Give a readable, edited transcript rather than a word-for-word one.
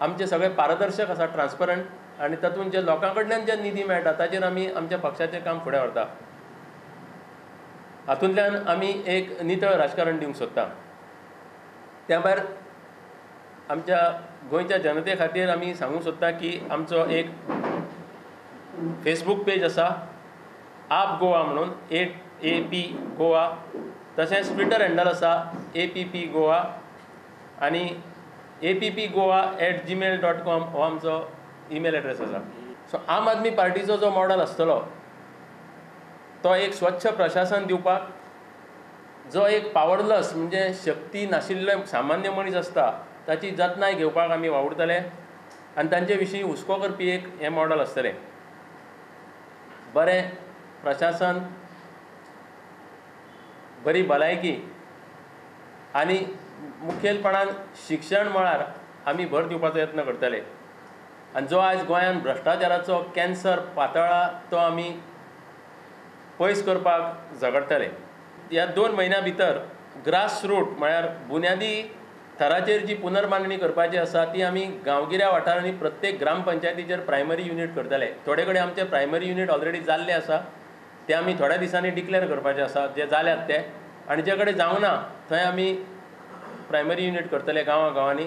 आमचे सगळे पारदर्शक आसा, ट्रान्सपरंट, आनी तातूंत जे लोकां कडल्यान जे निधी मेळटा ताचेर आमी आमच्या पक्षाचें काम फुडें व्हरता. हातूंतल्यान आमी एक नितळ राजकारण दिवंक सोदता. त्या भायर आमच्या गोंयच्या जनते खातीर आमी सांगूंक सोदता की आमचो एक फेसबूक पेज आसा, आप गोवा म्हणून, AAP Goa. तशेंच ट्विटर हँडल आसा APP Goa, आनी appgoa@gmail.com हो आमचो ईमेल एड्रेस आसा. सो आम आदमी पार्टीचो जो मॉडल आसतलो तो एक स्वच्छ प्रशासन दिवपाक, जो एक पावरलस म्हणजे शक्ती नाशिल्ले सामान्य मनीस आसता ताची जतनाय घेवपाक आमी वावुरतले आनी तांचे विशीं हुस्को करपी एक हें मॉडल आसतलें. बरें प्रशासन, बरी भलायकी आनी मुखेलपणान शिक्षण मळार आमी भर दिवपाचो यत्न करतले. आनी जो आयज गोंयांत भ्रश्टाचाराचो कॅन्सर पातळ्ळा तो आमी पयस करपाक झगडटले. ह्या 2 म्हयन्या भितर ग्रास रूट म्हळ्यार बुन्यादी थराचेर जी पुनर्बांदणी करपाची आसा ती आमी गांवगिऱ्या वाठारांनी प्रत्येक ग्रामपंचायतीचेर प्रायमरी युनीट करतले. थोडे कडेन आमचे प्रायमरी युनीट ऑलरेडी जाल्ले आसा, ते आमी थोड्या दिसांनी डिक्लेर करपाचे आसा, जे जाल्यात ते, आनी जे कडेन जावंक ना थंय आमी प्रायमरी युनीट करतले गांवां गांवांनी.